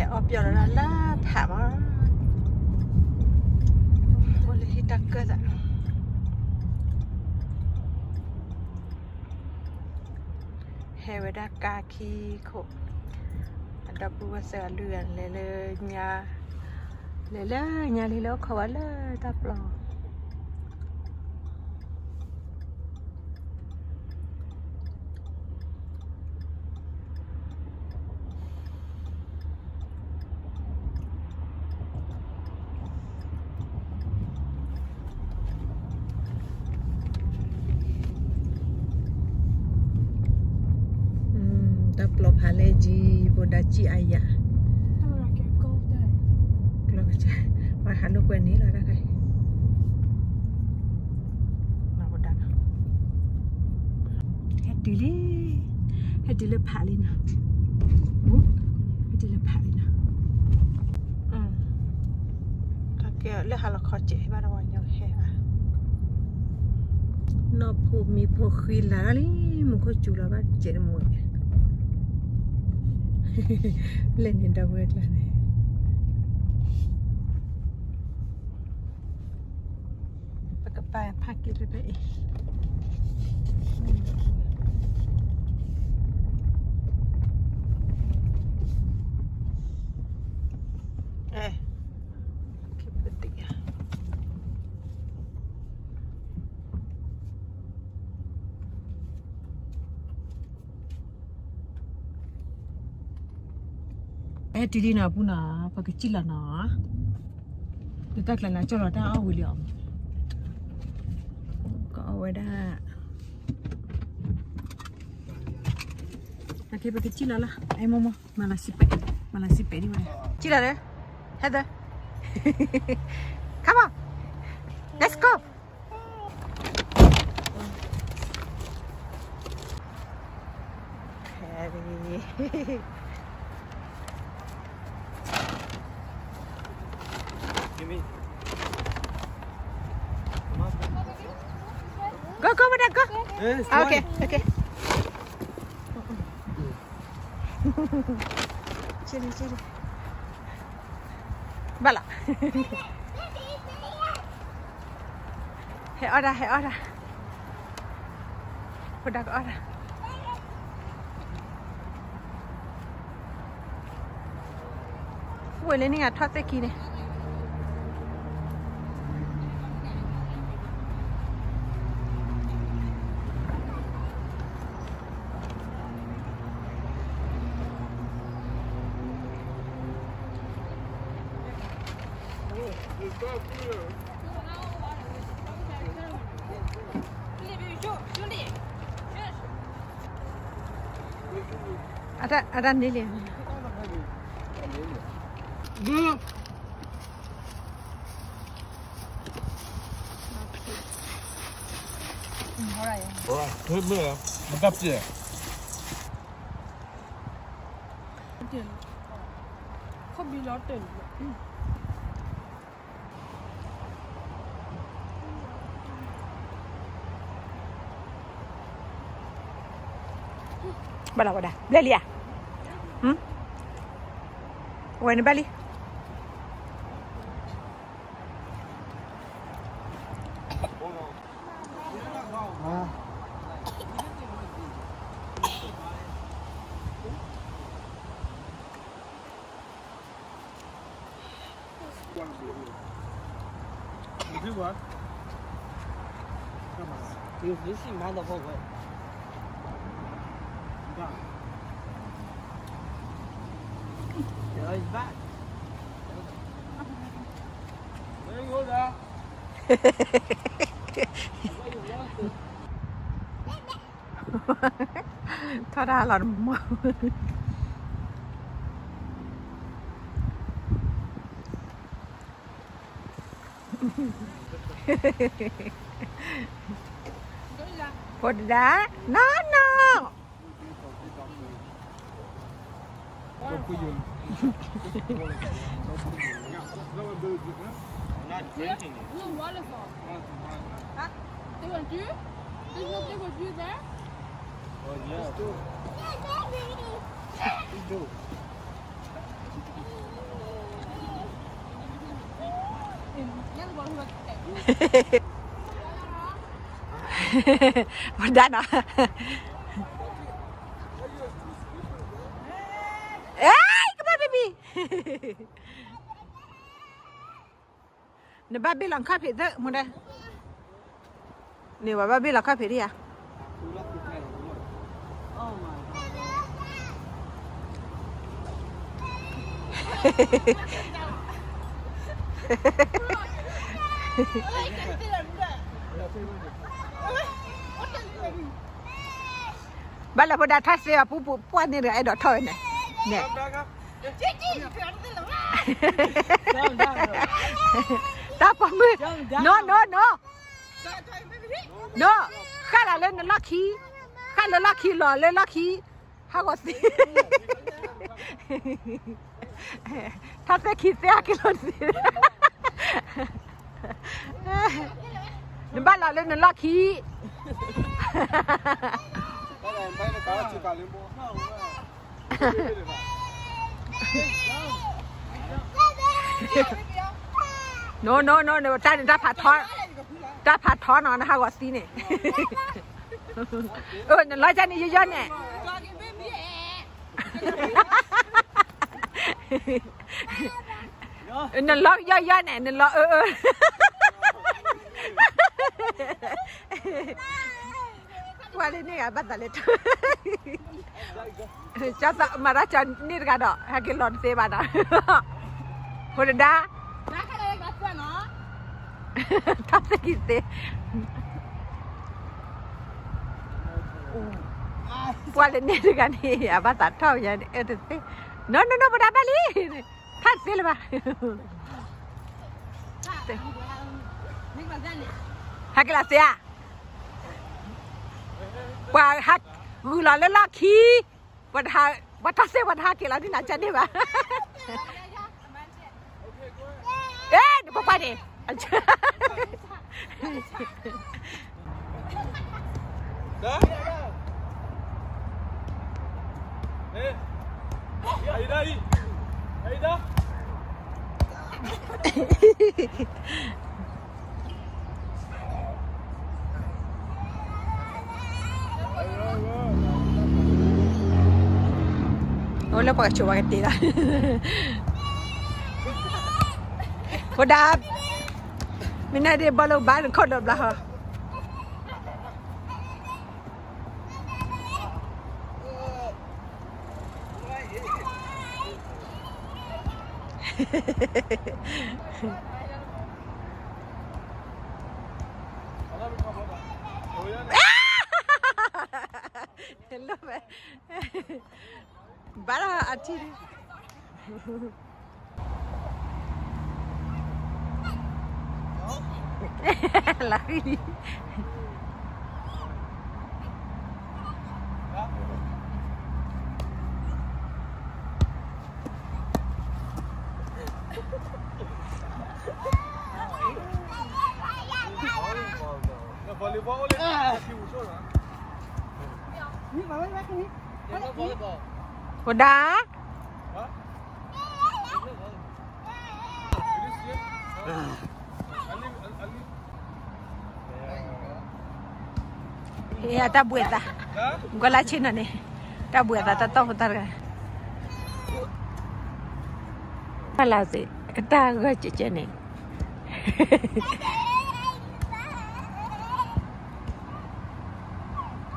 အီၣ်ပျီလီၤလၢဖးမး, အိၣ်လၢဟံၣ်တၢ်ကၢၢ်သး, ဟဲဝဲဒၣ်ကါခံခိၣ်, အဒီပုၢ်ဝဲၢ်သၢဂၤလွံၢ်ဂၤ လဲၤလၢညါ, လဲၤလၢညါလံလၢအိၣ်ခိးဝဲလၢတၢ်ပျီ တၢ်ပျီဖးလဲၢ်ကံ ဘိးဒါကံအါယၤ, ကျီကစၢ်, ပှၤဟးလိာ်ကွဲန့ၣ်လီၤတၢ်ခါအံၤ, ဟဲတုၤလံ, ဟဲတုၤလၢဖးလံနီၤ, ဟဲတုၤလၢဖးလံနီၤ, တၢ်ကဲလၢဟါလီၤခီစဲးဘၣ်ဒီးဝဲညီဟဲဘၣ်, နီၢ်ဖိမံၤဖိဃံလၤလံ, မူခိၣ်စူၤလီၤဘၣ်စဲးတမူၤ, လဲၣ်န့ၣ်ဒီပုၢ်ဝဲၢ်ကျါန့ၣ် ပကပာ်ဖးက့ၤဖဲဖဲအံၤ, အဲ, အဲတုၤလံနီၤပူၤနီၤ, ပကစံၣ်လီၤနီၤ, လၢတၢ်ကျါန့ၣ်ကၠီၣ်လီၤတၢ်အီၣ်ဝံၤလံအီၤ, ကအီၣ်ဝဲဒၣ်, ပကစံၣ်လီၤလီၤ, အဲမိၢ်မိၢ်, မၤလီၤစံးပဲး, မၤလီၤစံးပဲးဒ်ဝဲ, စံၣ်လီၤလၢ, Heather, come on, let's go. Heavy. Go, go, go, go. Okay, okay. Chili, chili. ဘၣ်လီၤ, ဟဲအီၣ်ဒၣ် ဟဲအီၣ်ဒၣ်, ဖိဒါကအီၣ်ဒၣ်, ဝဲလၢန့ၣ်ဂၤထီၣ်သ့ၣ်ခံန့ၣ် အတၢ်န့ၣ်လံ, ဘၣ်လီၤဝဲဒၣ် ဘျဲၣ်လံဧါ, ဝဲန့ၣ်ဘၣ်လံ. Thought I had a lot of mom. Put that? No, no. Not drinking it. No waterfall. Huh? They want juice? There's no, they want juice there? Oh, yeah. Let's do it. Let's do it. ဝဲဒၣ်နီၤ, အဲ ကဘၣ်ဘံဘံ, နဘၣ်ဘ့ၣ်လီၤခီၣ်ဖံးသၢမူဒဲ, န့ၣ်ဝဲဘၣ်ဘ့ၣ်လီၤခီၣ်ဖံးဒံးဧါ. ဘၣ်လၢဖိဒါထီၣ်သ့အပူၤပူၤ ပှၢ်န့ၣ်တဂၤအဲၣ်ဒိးထီၣ်ဝဲန့ၣ်, န့ၣ်, တၢ်ပိာ်မုၣ်, နီၢ်နီၢ်နီၢ်, နီၢ်, ဃၣ်လီၤလၢနလီၢ်ခံ, ဃၣ်လၢလီၢ်ခံလီၤလၢလီၢ်ခံ, ဟးဂီၤသ့, ထီၣ်သ့ၣ်ခံသ့ဟဲက့ၤလီၤသ့, နဘၣ်လီၤလၢနလီၢ်ခံ No, no, no, no, တၢ်န့ၣ် တၢ်ဖးထီ, တၢ်ဖးထီနီၤ နဟးဂီၤသံန့ၣ်, အၢ နလီၤကန့ၣ်ယီယီန့ၣ်, နလီၤယီယီန့ၣ် နလီၤအၢအၢ ပှၤလၢန့ၣ်ဂၤဘၣ်သးလဲၤထီၣ်, ကၠီသးမၤတၢ်ကၠီန့ၣ်တဂၤဒီး ဟဲက့ၤလီၤတသ့ဘၣ်ဒီး, ဖိတဒါ, ထီၣ်သ့ၣ်ခံသ့, ပှၤလၢန့ၣ်တဂၤန့ၣ် အဘၣ်သးထီၣ်ယၤန့ၣ် အၢတသ့, နီၢ်နီၢ်နီၢ် ပဒါဘၣ်လံ, ထီၣ်တသ့လၢၤဘၣ် ဟဲက့ၤလီၤသ့ဧါ, ပှၤဟးဂုာ်လီၤလၢလီၢ်ခံ, ပှၤတဟး, ပှၤထီၣ်သ့ၣ်ပှၤတဟးက့ၤလီၤဒ်နၤကန့ၣ်ဘၣ်, အဲ နပှၤပှၤန့ၣ် အိၣ်လၢပှၤကဆိးဝဲကတ့လီၤ, ဖိဒါ, မ့ၢ်န့ၣ်ဒ်ဘီလိဘၣ်နခိၣ်ဒီးဘျါဟီ ဘၣ်လီၤအထံၣ်, လီၤ, ဖိဒါ, တၢ်ဘှံးသး, ကွၢ်လၢဆ့ၣ်နီၤန့ၣ်, တၢ်ဘှံးသးတၢ်တီၢ်ဖိတၢ်တဂၤ, တၢ်လၢစ့ၢ်, တၢ်ဂၢၢ်ကဲကဲန့ၣ်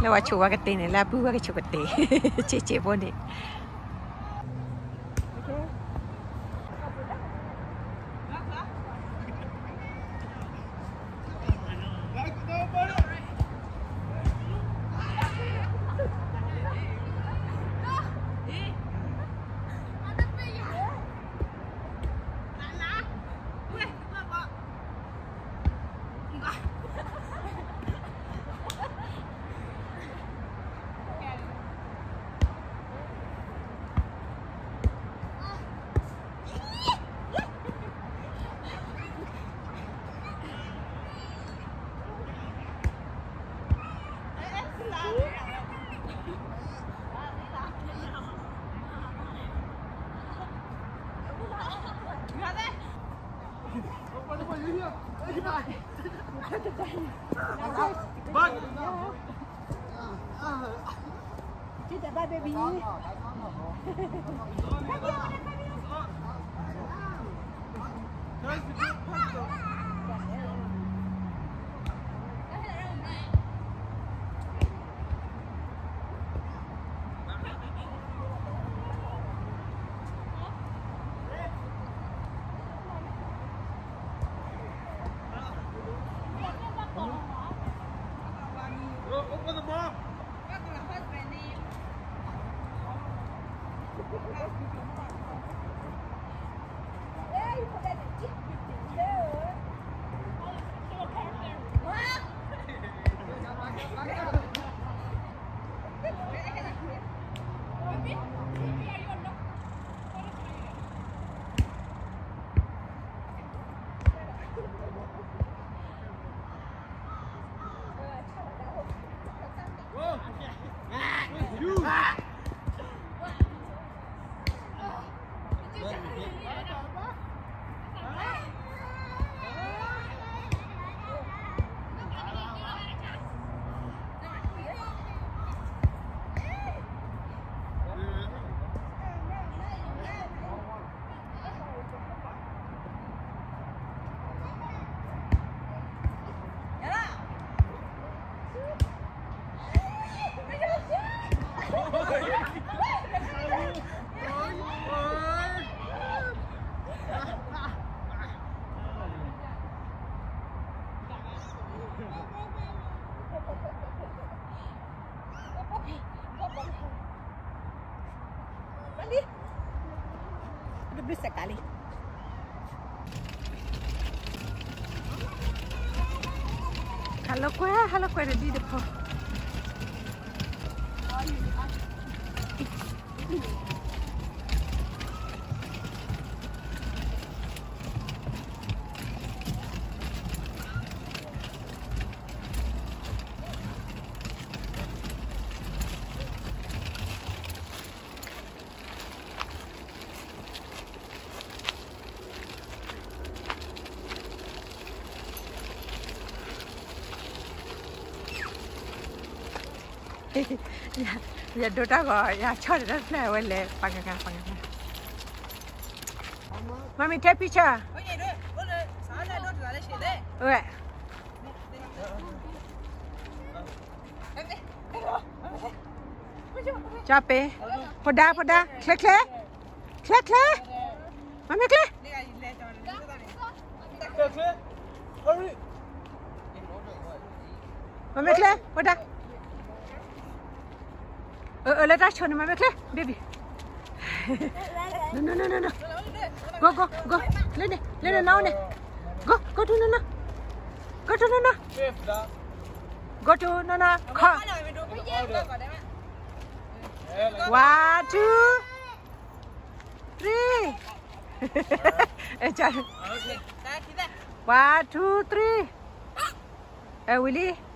လၢဝဲဆိးဝဲကတ့ၢ်န့ၣ် လၢအပုၢ်ဝဲကဆိးကတ့ၢ်, ဆ့ဆ့ဖိန့ၣ်, Take the baby. Go, go for the ball. Hello, hello, hello. ယဒိတၢ်ဂီၤ ယဆီၣ်တၢ်တဖျၢၣ်ဝဲလဲၤ ပှၤကကၤ ပှၤကကၤ Mommy, take picture. ဝဲ ကၠီပ့ၤ ဖိဒါ ဖိဒါ ချ့ချ့ ချ့ချ့ မ့မ့ၢ်ချ့ မ့မ့ၢ်ချ့ ဖိဒါ အၢ အၢ လၢတၢ်ဆိန့ၣ် မ့မ့ၢ်ချ့ baby. No, no, no, no, no. Go, go, go. လၢန့ၣ် လၢန့ၣ် နီၢ်န့ၣ် Go, go to နီၢ်နီၢ် Go to နီၢ်နီၢ် Go to နီၢ်နီၢ် ခီ One, two, three. အဲ က One, two, three. အဲ ဝံၤလံ